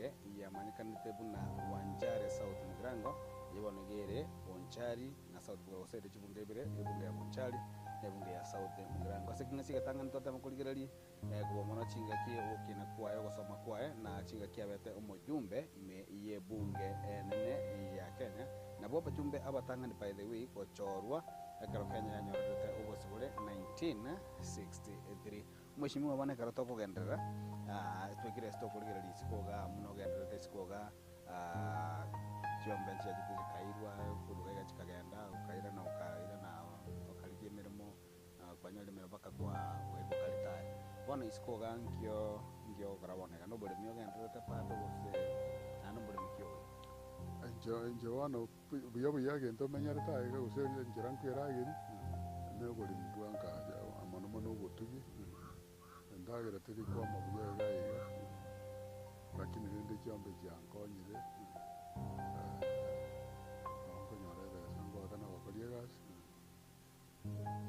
ebunge yamanyekanete buna Wanjare South Mugirango, eyio bono iga ere Bonchari na South Mugirango, gose ere chibunge ibere, ebunge ya Bonchari na ebunge ya South Mugirango. Ase ekeng'ese egetang'ani twatema korigereria kobua mono chingaki ogokina kwaye, ogosoma kwaye, na chingaki abete omojumbe ime y'ebunge enene ya Kenya. Nabwo abajumbe abatang'ani by the way gochorwa ekero Kenya yanyorerete obosibore 1963. Mweshimiwa bono ekero tokogenderera, twekire ase tokorigereria isiko igaa buna ogendererete isiko igaa, chiombe nchiachete chikairwa korwa iga chikagenda, okairana okairana okarigia emeremo, kwanyorire emeremo mpaka kwa goika okaretire. Bono isiko igaa nkio nkio ogokora bono iga, noboremi ogendererete bado gose naende oboremi ki obo? Inche inche bono buya buya egento omenyerete aiga gose enchera nkwerageria, na oboremi bwa nkacha mono mono obotugi, endagera teri kwama buya iga iga, lakini rende chiombe chiankonyire, nabo nkonyora ebesa ngoakana gokoria egasi,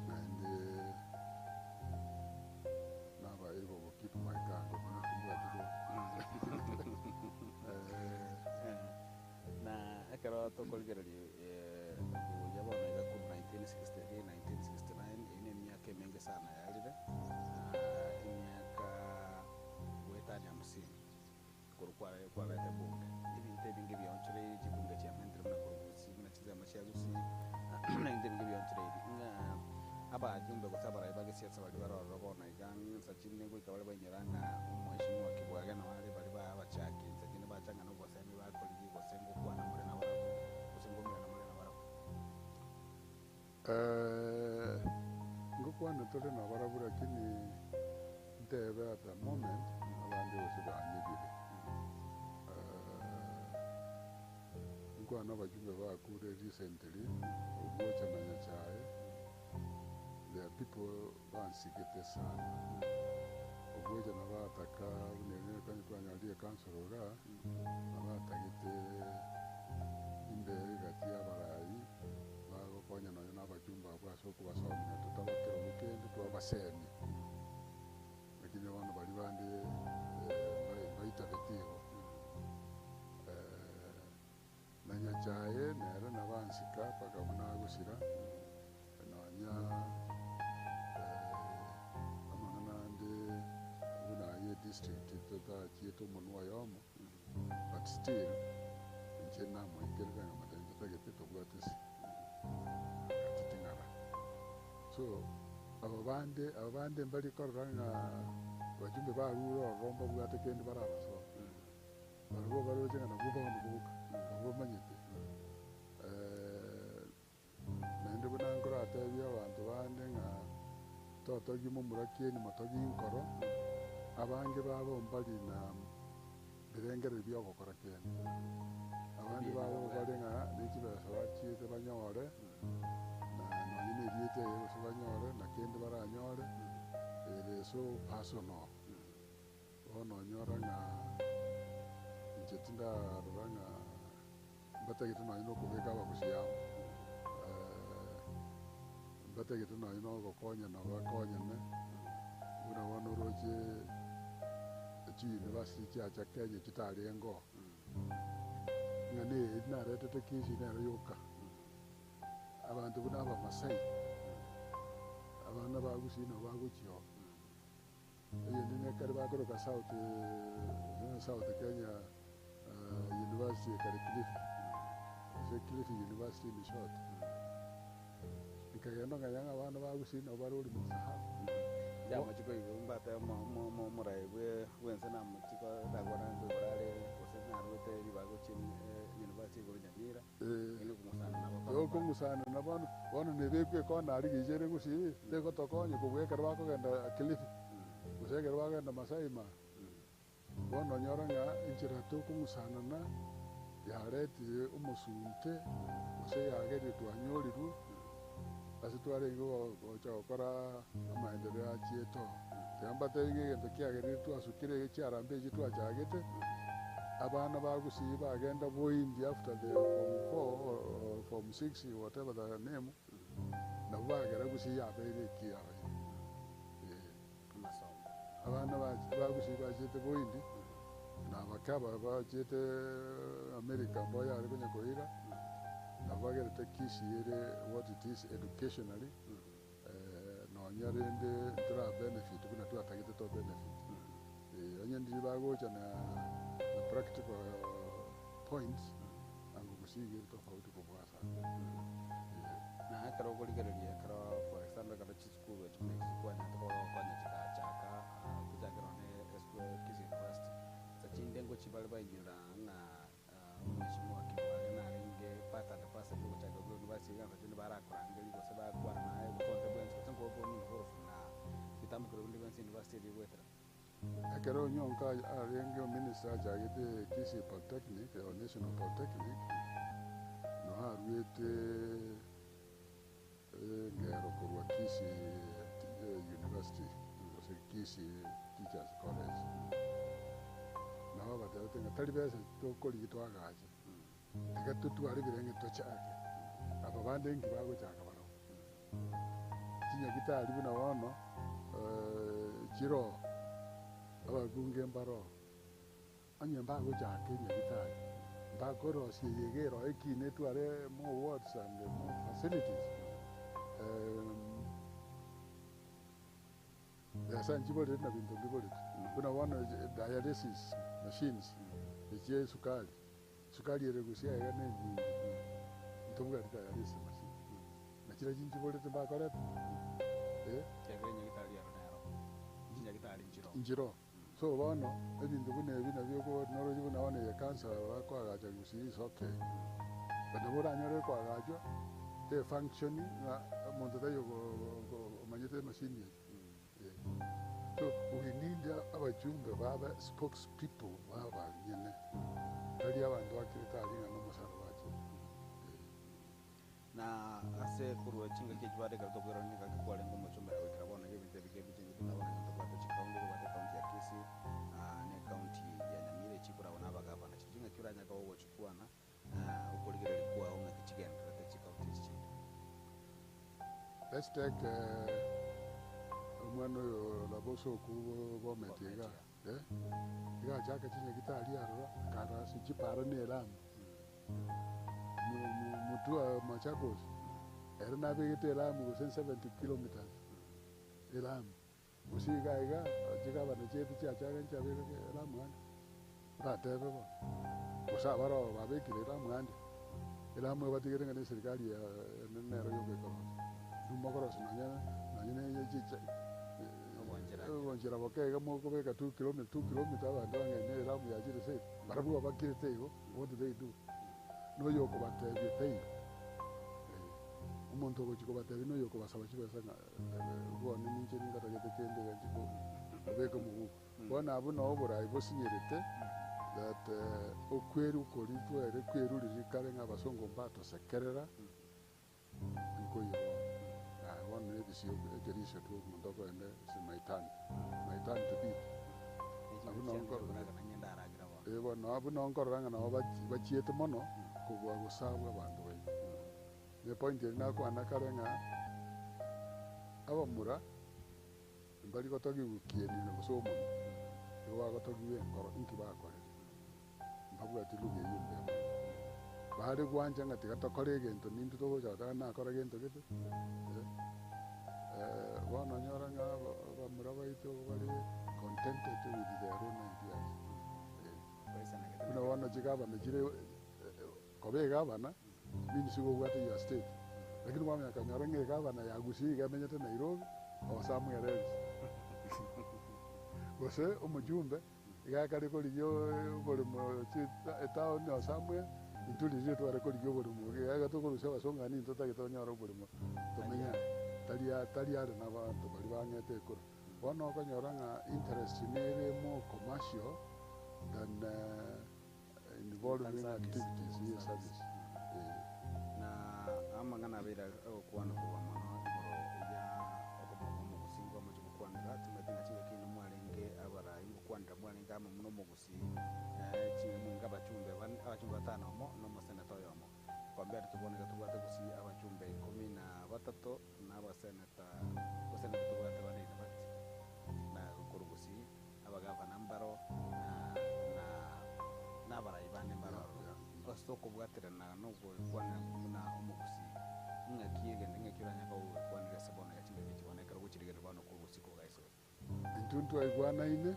naende naba able go keep my car ngomanya timbwati loan. Na ekero tokorigereria buya bono iga korwa 1963, 1969, eyio na emiaka emenge sana yarire, emiaka goetania hamsini korwa kware kwabete bunge. Ebinto ebinge bionchoreiri chibunge chiamentire buna korwa Gusii buna chinsemo chia Gusii, na ebinto ebinge bionchoreiri ng'a abajumbe gose abarai ba gesiasa baria bare ororo bono iga ng'a chinde goika bare bainyora ng'a omweshimiwa Kibwage noo are baria ba abachaki inse chinde bacha ng'a nobosemi bakorigia gose ngokwana more nabarabwo gose ngomirana more nabarabwo. Ngokwana tore nabarabwo lakini ntebe at the moment abande gose banyebire. Nkwane abajumbe bakure recently, Oguocha na Nyachae, there are people Bansigete sana. Ogocha nabataka buna ere ekero twanyorire ekansoro igaa, nabatagete imbere egati y'abarai bagokonya nonya na abachumba abwo ase okobasomia totaba kerogo kende twabasemia. Lakini bono baria bande mbaitabeti igo. Na Nyachae nere nabansika mpaka buna agosira, nonya amang'ana ande buna aye edistrict totachiete omonwa oyomo, but still inche namoikerera ng'a motebie ntotagete tobwate ase agatiting'ara. So aba bande aba bande mbari korora ng'a abajumbe barure ororo mbabwate kende barabasome. Barabwo baroche ng'a nabwo bono boka, nabwo bamanyete. Naende buna nkoratebie abanto bande ng'a totogie momura kieni motogie nkoro, abange babo mbari na birengererio bia ogokora kende. Abande babo bare ng'a ne chibesa bachiete banyore, na nonye na erieta eye gose banyore, na kende baranyore, ere so personal. Bono onyora ng'a inche tindarora ng'a mbatagete nonye na okobeka abagusia amo, mbatagete nonye na ogokonyana bakonyane, buna bono oroche chiuniversity chiacha Kenya chitarenge oo, ng'a na eri naretete Kisii nero yoka, abanto buna abamasai, abana ba Gusii nabo bagochia oo. Eyende nekare bakoroka South South Kenya University ekare Kilifi, gose Kilifi University in short. Nkagenda nkanyora ng'a abana ba Gusii nabo bare ori mosahau. Inche amachiko igo mbate omorai bwense namachiko ndakwana nkoigora are gose naruete ribaga gochia university igoro Nyamira. Tokong'usana na bono, bono nebekwe ekona aria gicha ere gusii, tegotokonya kobua ekero bakogenda Kilifi, gose ekero bakogenda Masai Mara. Bono onyore ng'a enchera tokong'usanana yaretire omosunte, gose yagerire twanyorirwe, ase twarenge gocha gokora amaendeleo achiete oo. Tiga mbatebi ng'a egento kiagerire twasukire iga chiarambe echi twachagete, abana ba Gusii bagenda boindi after their form four or form six whatever the name, nabwo bagera Gusii yabeire eki yabeire. Ee. Amasomo. Abana ba ba Gusii bachiete boindi, Na abake aba bachiete America mboyo are konya koira, nabo bagerete Kisii ere what it is educationally, nonya rende ntora benefit buna twatagete to benefit. Onye ndiri bagocha na na practical points, ango Gusii iga ere tofauti kobua ase ande. Na ekero okorigereria ekero for example ekero chisukuru echi buna echi chikwanyete koba gokonya chigachaka tochake nonye na esukuru ya Kisii University, nsa chinde ngochia bare bainyora ng'a omweshimiwa Kimware narenge part and parcel ya ogochaka kwa university iga nsa chinde barakorangeria gose bakwana naye gose onde bwensi gose nkoba involved na bitambokero binde bionsi university eria egoetera. Ekero Onyonka arenge ominister achagete Kisii Polytechnic or National Polytechnic, noo aruete engero korwa Kisii University gose Kisii Teachers College. Nabo abatebete ng'a tari besa tokorigia twagache, tiga totware ebirenge tochake, aba bande inki bagochaka barabwo. Chinyagitari buna bono chiroo, abakunge mbaroo, onye mbagochaka enyagitari, mbakorosia eye iga eroo ekina etware more wards and more facilities, besa nchiboreti na binto mbiboreti. Buna bono dialysis machines echia esukari, Sukari ere gose aiga nenyinge, ntobwati dialysis machine. Na chiria chinchiborete mbakorete eh. Ekiagera enyagitari ero nero, chinyagitari nchiroo. Nchiroo. So bono, ebinto buna ebi nabio noroche buna bono eye cancer bakoagacha gusii is okay. But nabo oranyore ekoagachwa, te function ng'a omonto taiyo omanyete emachine eyio. Eh. So we need abachumbe babe spokes people ba abanyene, tari abanto bakirete aria ng'a nomosara bachire. Eh. Na ase korwa chingaki echio bare ekero tokoirana nigo ake kwarenge omochumbe na goikera bono iga ebinto ebike ebichencheti buna bono nigo tobwate chikaunti, tobwate ekaunti ya Kisii, na ekaunti ya Nyamira echi koragwa na abagavana. Chiria chingaki oranyare koba ogochikwana, okorigereria kwao ng'aki chigendererete chikaunti echi chinde. Let's take omwana oyo Laboso okwo Bomet iga, eh, iga achaka chinyagitari aroro, akara ase chipara na elamu. Mutua Machakos, ere nabegete elamu gose 70 kilometres, elamu. Gose iga iga, chigavana chiaito chiachaka nchiabeka elamu ande, oratebe bono. Gose abaroo babekire elamu ande, elamu ebatigere ng'a na eserikari ya nero yoka ekorosia. Intwe mokorosia nonye nonye na chicha obonchera boke iga mokobeka two kilometre two kilometre abanto bang'ende elamu yachire safe. Barabwo babakirete igo, what do they do? Noyo okobatebia taiyo, omonto ogochia kobatebia noyo okobasaba chibesa ng'a bono ninche ningatagete kende iga nchie kobeka omoguko. Bono abwo noo oborai bosinyerete that okwerwa koria twere kweruriri kare ng'a abasongo mbatosekerera, nkoiyo bono. Aye bono na ebisio ekerisio tu omonto okoenda ase my turn, my turn to eat. Abwo noo nkorora eh bono abwo noo nkorora ng'a nabo bachiete mono kobua gosabwa abanto baito. Na epoint eria nakwana kare ng'a abamura mbari gotogiwa kieni na gose omonwa, nigo bagotogiwa enkoro inki bakorire. Mbabwati lugha eyio mbuya mono. Bare gwancha ng'a tiga tokore egento nintwe togocha goteba nakora gento gete, eh, bono onyore ng'a abamura baito bare contented with their own ideas. Buna bono chigavana chire koba egavana means igo obwate your state, lakini kwamanya konyora ng'a egavana ya Gusii iga emenyete Nairobi or somewhere else. Gose omojumbe. Iga akare korigia oboremo etown or somewhere, intwe riria tware korigia oboremo iga iga tokorusia abasongo aria intwe totagete tonyore oboremo tomenye are, tari tari are na abanto baria bang'ete ekura. Bono okonyora ng'a interest nere more commercial than involving activities ye service eh. Na amang'ana abeire agokwana korwa mono igoro ya okomoa kw'omogusii nkwamochie gokwanera, timanyeti ng'a chingaki inwe mwarenge abarai ngokwanera mwarenge amo buna omogusii, chingaki abachumbe bane abachumbe batano omo na omoseneta oyomo. Compared to bono iga tobwate gusii abachumbe ikomi na batato na abaseneta oseneta tobwate bane university na korwa gusii. Abagavana mbaro na na. Ase okobwaterana na ogokwanera buna omogusii, ing'aki egento ng'aki oranyare kogokwanera ase bono iga chingaki echi bono ekero ogochirigereria bono korwa bosiko iga ase ore? Intwe ntwaigwanaine,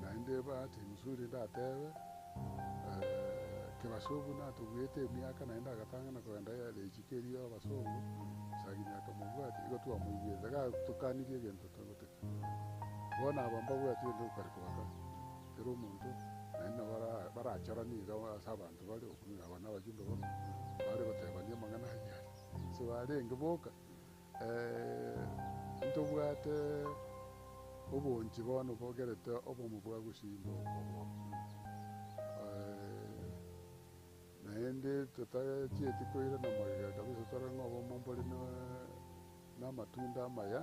naende ebahati nzuri ndatebe, Kebasongo natobuete emiaka naende agatang'ana kogenda richiko erio abasongo, Sagini akamobwatia, igo twamoigwete, gatokanirie egento togotiga. Bono aba mbabwati gento gokare kobaka kera omonto, naende nabo barachoranie iga ase abanto bare, okwo aba nabachumbe bono, bare gotebania amang'ana ayio aria, ase barenge boka. Ntobwate obonchi bono bogerete obomo bwa gosimba okobo. Naende totachieti koirana magega kabisa tore ng'a obomo mbore na amatunda amaya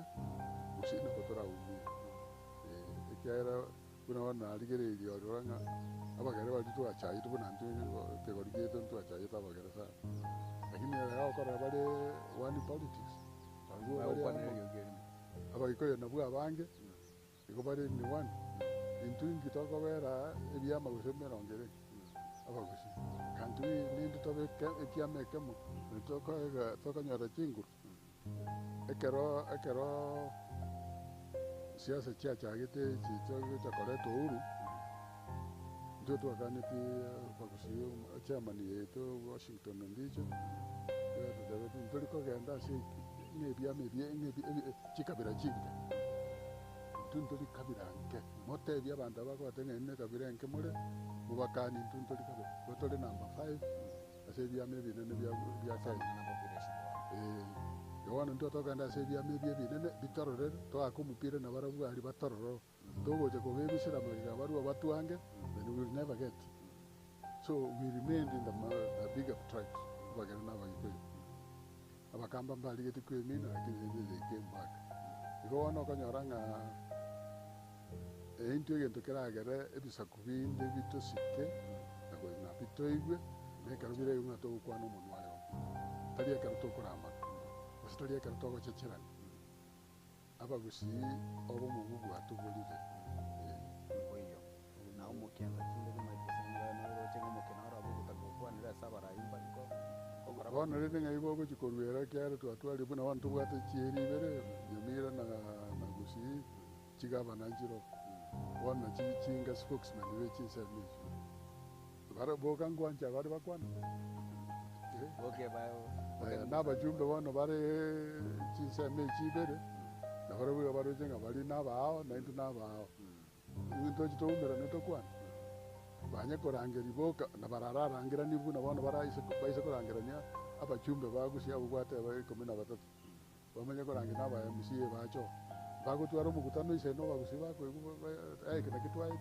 gose nabo toraumie. Ekiagera buna bono narigereirie ororo ng'a abagere baria twachayete buna intwe ekegori giaito ntwachayete abagere sana. Lakini ere gokorora bare one politics, barabwo bare Bagokwana amo, eriogi erimo. Abagikuyu nabwo abange, igo bare in one. Intwe inki tokobera ebiama gose emerongo ere abagusii. Can't we nindi tobe ekiama ekemo tokoega tokonyora chinguru? Ekero ekero siasa chiachagete echi chiagocha koreta uhuru, intwe twakanetie abagusii chairman yaito Washington Ondicho, yatotebetie ntori kogenda ase ng'a ebiama ebi ng'a ebi ebi chikabira chinke, intwe ntori kabira nke, motebie abanto aba bagote ng'a inwe ekabira enke more, mobakanie intwe ntori kabira, igo tore number five. Ase ebiama ebinene bia bia Kenya. Ee, bono intwe togende ase ebiama ebi ebinene bitororere, toake omopira nabarabwo aria batororo. Togocha kobebisera magega barue batwange, then we will never get. So we remained in the the bigger tribes, Abagere na Abagikuyu. Abakamba mbarigetie kwemina lakini rende they came back. Igo bono okonyora ng'a intwe egento keragere ebisaku binde bitosike na na bitoigwe, na ekero biraigwe ng'a togokwana omonwa oyomo. Tari ekero tokoramana, gose tari ekero togochecherana. Abagusii obomo obwo bwatoborire, ee. Mboiyo. Na omokiansa chinde chimaete ase eng'ora noroche ng'a omokina ore abwo ogotaka gokwanera ase abarai mbari gokora Bono rende ng'ai bogochia koruera ekiagera twatwarire buna bono tobwate chieri ibere, Nyamira na na Gusii, chigavana nchiroo. Bono nachi chinga spokesman be chinsemo echio. Bare boka ngwancha bare bakwane? Eh. Boke ba Aya na abajumbe bono bare chinsemo echi ibere, nabarabwo iga baroche ng'a baria nabao naintwe nabao. Intwe tochi toumerane tokwane? Banye korangeria boka, na barararangeranie buna bono baraise baise korangerania abajumbe ba gusii abwo gwateba ikomi na batato, bamanye korangeria na aba MCA bache oo. Bagotwara omokutano ise na abagusii bakoigwa ba ba eke naki twaete,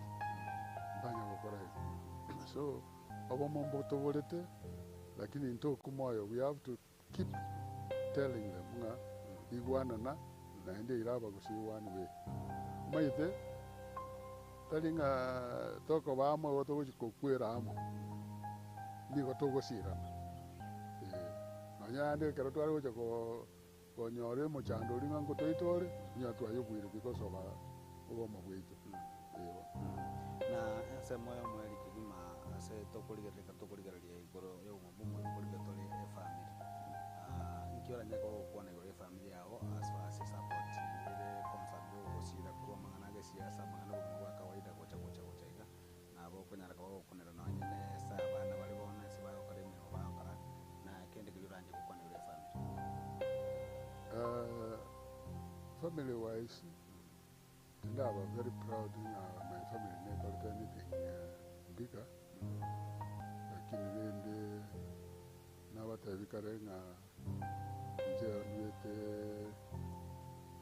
mbanya gokora igo. So, obomo mbotoborete, lakini intokwa moyo, we have to keep telling them ng'a igwanana naende ira abagusii one way. Omanyete, tari ng'a tokoba amo igo togochi kokwera amo, nigo togosirana, eh. Nonya naende ekero tware gocha koo konyora emochando oria ng'a ngotoita ore, onye twayobuire because of obomo bwaito, eeh. Na ensemo y'omoerio kegima ase tokorigereria tokorigereria igoro y'obogima bw'omonto nkorigereria tore efamiri. Inki oranyare koba ogokwana igoro y'efamiri yago as far as esupport ere confirmed ogosira korwa amang'ana a gesiasa, amang'ana obogima bwa kawaida gocha gocha gocha iga, nabo okonyara koba ogokunera nonye na ase abana bare bono ase bagokora emeremo bagokora, na kende keria oranche gokwana igoro y'efamiri. Family wise, tindaba very proud ng'a my family nekorete anything bigger, lakini rende nabatebi kare ng'a inche ndwete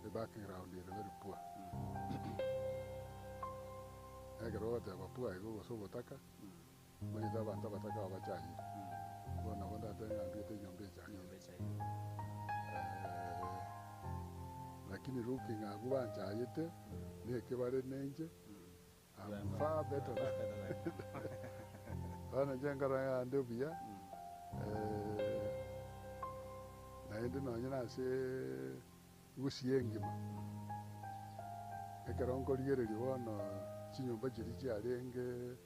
ebackground ere very poor. Ekero ogoteba poor igo gose obotaka, omanyete abanto abataka aba bachayire. Bono nabo ndatebe ng'a ndwete enyomba echayire. Lakini looking abwo banchayete, neke bare nenche, I'm far better than bono inche nkarora ng'a ande buya, naende nonye nase gusii engima, ekero nkorigereria bono chinyomba chiria chiarenge.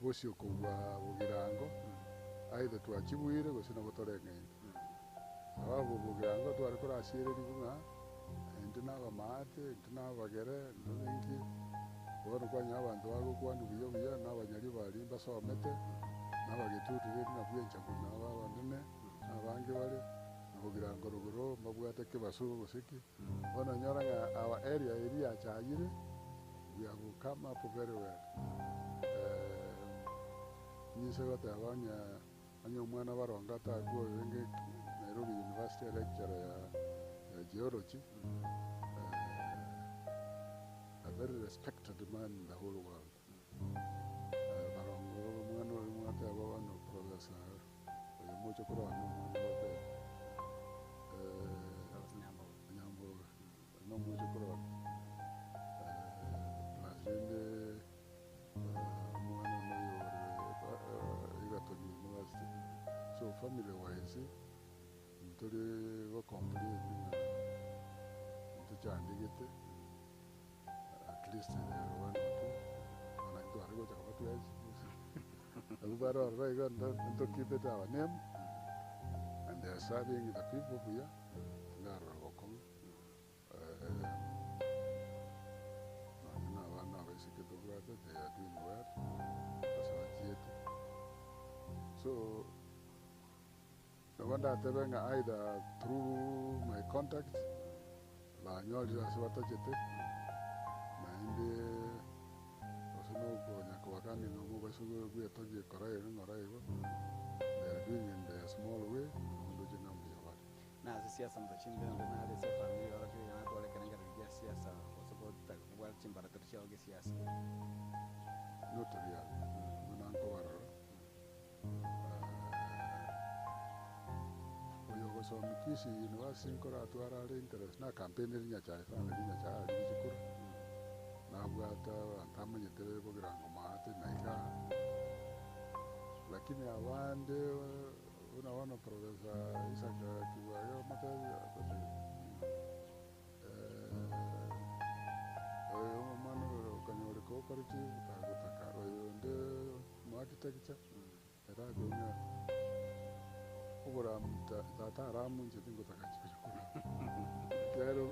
Bosio kobua bogirango, either twachibuire gose nabo toreng'aine. Sababu bogirango tware korasiererigwa ng'a intwe na abamaate, intwe na abagere, intwe ninki, bono kwanyora abanto bagokwanwa buya buya na abanyario baria mbasomete, na abagetutu rende nabwo enchagu nabo abanene, na abange bare, na bogirango rogoro mbabwate kebaso gose ki. Bono onyora ng'a our area eria yachayire. We have come up very well. Nyise goteba onye onye omwana barongo atakwa orenge Nairobi University lecturer ya ya geology, a very respected man in the whole world. Barongo omwana oria mwateba bono Professor oyo moche korwa one omwana goteba Nyamboga. Nomochokoro one, plus rende omwana one oyo ore Egerton University. So family wise, ntori go complain ng'a ntochandegete, at least there are one or two, bono intwe tware gocha koba twensi, abwo bare ororo iga ntokeepete our name, and they are serving the people buya, ndarora bokong'u. Nonya na abana abaiseke tobwate, they are doing well, ase bachiete. So, nabo ndatebe ng'a either through my contacts, banyorire ase batachete, naende gose na okonya kobakania ng'a omobasi bwetogie kora iga ng'ora igo, they are doing in their small way, nabo ndoche ng'a mbuya bare. Na ase siasa motochimbe onde nare ase efamiri yorokia iga natware ekerengererio gia siasa gose gotaka kobwata chimbaratero chiao gesiasa. Not really, buna nkobarora, oyo ogosomia Kisii University nkoratware are interest na campaign eri Nyachae sana eri Nyachae arigie chikura, nabwate abanto amanyete bogirango maate na igaa, lakini abande. Buna bono Professor Isaac Kibwage omotebia gose oyo omwana oyo okonyoreka okoreti tagotaka, oyo onde omo architecture ere akoigwa ng'a oboramu tata aramonche tingotaka chikura korwa ekiagera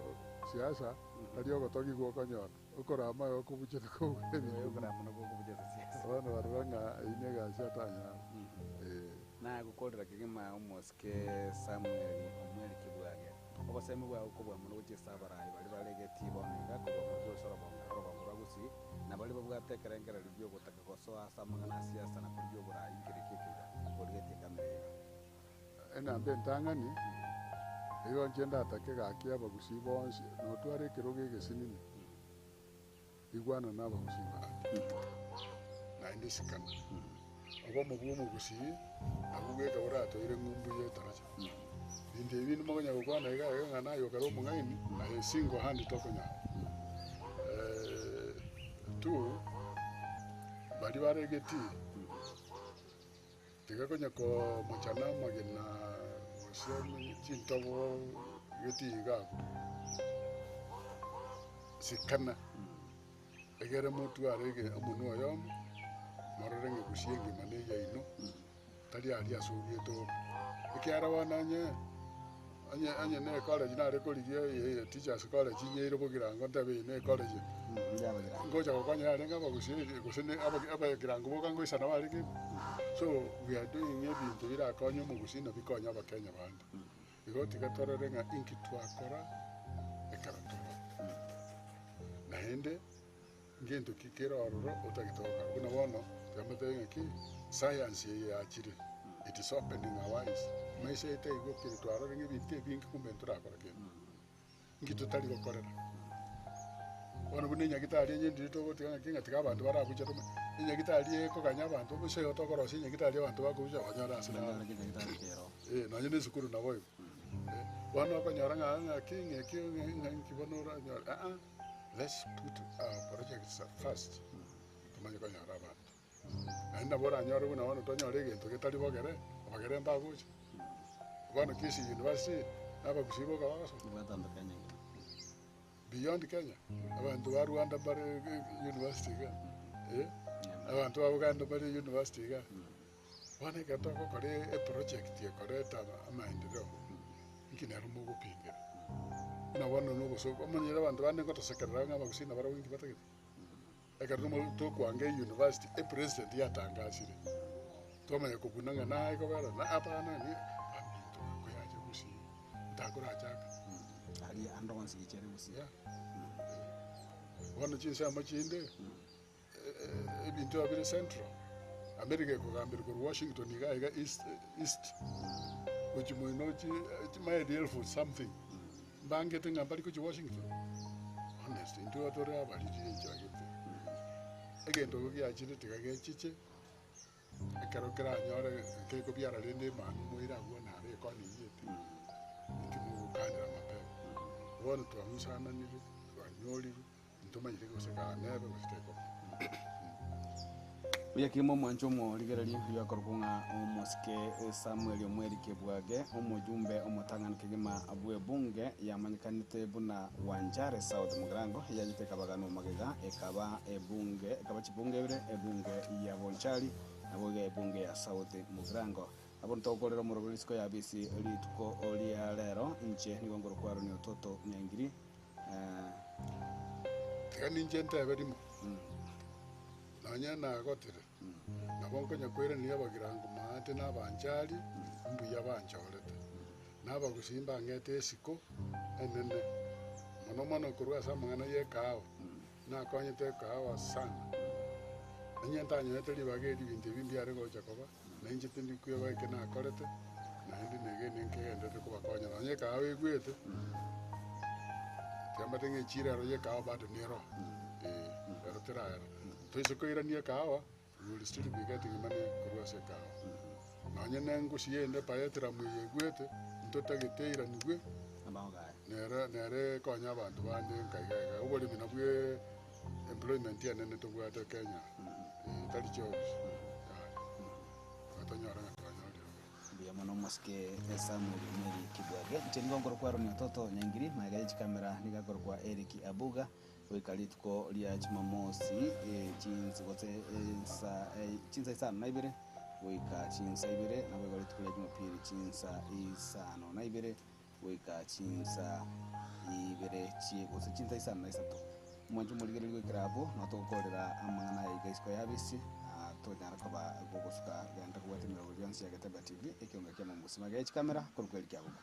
siasa tari ogotogigwa okonyora, okorama igo okobuchete kobua ebinto. Okorama nabo okobucha ase siasa. Bono barora ng'a eyio na egasi atanyare. Ee. Nagokorera kegima omosike Samweli omweri kibwage, obosemi bwao kobua mono gochia ase abarai baria bare egetii bono iga, kobua mono gocha orobongo orogongo rwa Gusii, na baria babwate ekerengererio gi'ogotaka gosoa ase amang'ana a siasa na korigia oborai nkereki ekeiga korigetie ekamera iga. Enamba entang'ani, igo inche ndatake gaki abagusii bonsi, notware ekerogo egesinini, igwana na abagusii bande, naende sikana. Obomo bwa omogusii nabwo bweka boratoire ng'umbu ya etaracha. Binto ebi binde mokonya gokwana iga iga ng'a naye okare omong'aini, aye single hand tokonyara. Two, baria bare egetii, tiga konya komochana amagena gose chintobo getii iga abwo, sikana. Egere motware omonwa oyomo, morore ng'a egusia engima neyaino, tari aria ase oruete obo. Ekiagera bono onye onye onye na ecollege nare korigia eye teachers college inyeire bogirango ntebe eye na ecollege, ngocha gokonya yarenge abagusii gose ne abagirango boka ngoisana barenge ime. So we are doing ebinto birakonye omogusii na bikonye abakenya bande. Igo tiga torore ng'a inki twakora ekero tore. Naende ngento ki kere ororo otagete gokora. Buna bono tiga motebe ng'aki science eye yachire, it is opening our eyes, maiso aito aigokire twarorire ng'a ebinto ebinge kumbe ntorakora kende. Inki totari gokorera? Bono buna enyagitari enye ndiri togotiga ng'aki ng'a tiga abanto barabuche tome, enyagitari ekoganya abanto bosa igo tokorosia enyagitari abanto bakobucha banyore ase naro. Eh, nonye na esukuru nabo igo. Eh, bono okonyora ng'a ng'aki ng'eki ng'a nki bono oranyore aa, let's put our projects first, tomanye konyora abanto. Naende nabo oranyore buna bono tonyore egento getari bogere, abagere mbagocha. Bono Kisii University, na abagusii boka bagosoma. Beyond Kenya, abanto ba Rwanda mbare university iga, eh. Abanto ba Buganda bare university igaa, bono ekero togokora eproject ekoreta amaendeleo, inki nero mogopingera? Buna bono na obosongo, omanyire abanto bande ngotosekerera ng'a abagusii nabarabwo inki batagete? Ekero tomo tokoanga euniversity, epresident yatangasire, twamanya kobuna ng'a naye kobera na abana ni baminto koyacha gusii, ntakorachaka. Aria ande onsi gichere gusii. Yeah. Bono chinsemo chinde, ebinto ebi bire central, America ekogamberwa korwa Washington iga iga east east, gochia moino chi chimaili elfu something, mbangete ng'a mbari gochia Washington? Honest, intwe igo tore abariri enchera gete. Egento ekio giachire tiga gechiche, ekero keranyore kekobiara rende emanu moire abwo naro ekona eyio ete, intwe mogokanera mapema. Bono twang'usananire, twanyorirwe. Ntomanyete gose kaa nebe gose tekoba. Buya kegima omwanche omorigereria oyio akorokwa ng'a omosike Samuel Omweri Kebwage, omojumbe omotang'ani kegima bw'ebunge yamanyekanete buna Wanjare South Mugirango, yachete ekabaganwa magega ekaba ebunge ekaba chibunge ibere, ebunge ya Bonchari naboigo ebunge ya South Mugirango. Abwo ntogokorera omoroberi isiko ya bisi rituko ria rero, inche nigo nkorokwa Aroni Ototo Nyangiri. Tiga ninche ntebe rimo, nonya nagotire, nabo nkonya koiraneria abagirango maate na abanchari mbuya banchorete, na abagusii mbang'ete esiko enene, mono mono korwa ase amang'ana y'ekahawa, nakonyete ekahawa sana. Onye ntanyorete ribaga eri ebinto ebi mbiare gocha koba, na inche tindi kweba eke nakorete, naende negene nkegenderete kobakonya. Nonya ekahawa egwete, tiambate ng'a echiro ero ya ekahawa bado nero, eh, ero teraera. Toise koirania ekahawa, you will still be getting money korwa ase ekahawa. Nonye na engusi yende paetram eye egwete, ntotagete eiranigwe, nere nere ekonye abanto bande nka iga iga. Oboremi nabwo employment enene tobwate Kenya, eh, tari jobs, yaya. Igo tonyore ng'a twanyorire oboremi. Mbuya mono omosike Samuel Omweri Kibwage. Inche nigo nkorokwa Aaron Ototo Nyaingiri, magega ye chikamera nigo akorokwa Eric Abuga, goika rituko ria Jumamosi chinsa gose ensa chinsa isano na ibere goika chinsa ibere, naboigo rituko ria Jumapili chinsa isano na ibere goika chinsa ibere chie gose chinsa isano na isato. Omwancho omorigereria goikera abwo, nabo togokorera amang'ana aya iga isiko y'abisi, tonyare koba gogosuka genda kobwate emeroberi yonsi ya Geteba TV, ekeombe kia Momusi. Magega ye chikamera, korwa kweri kiaboka.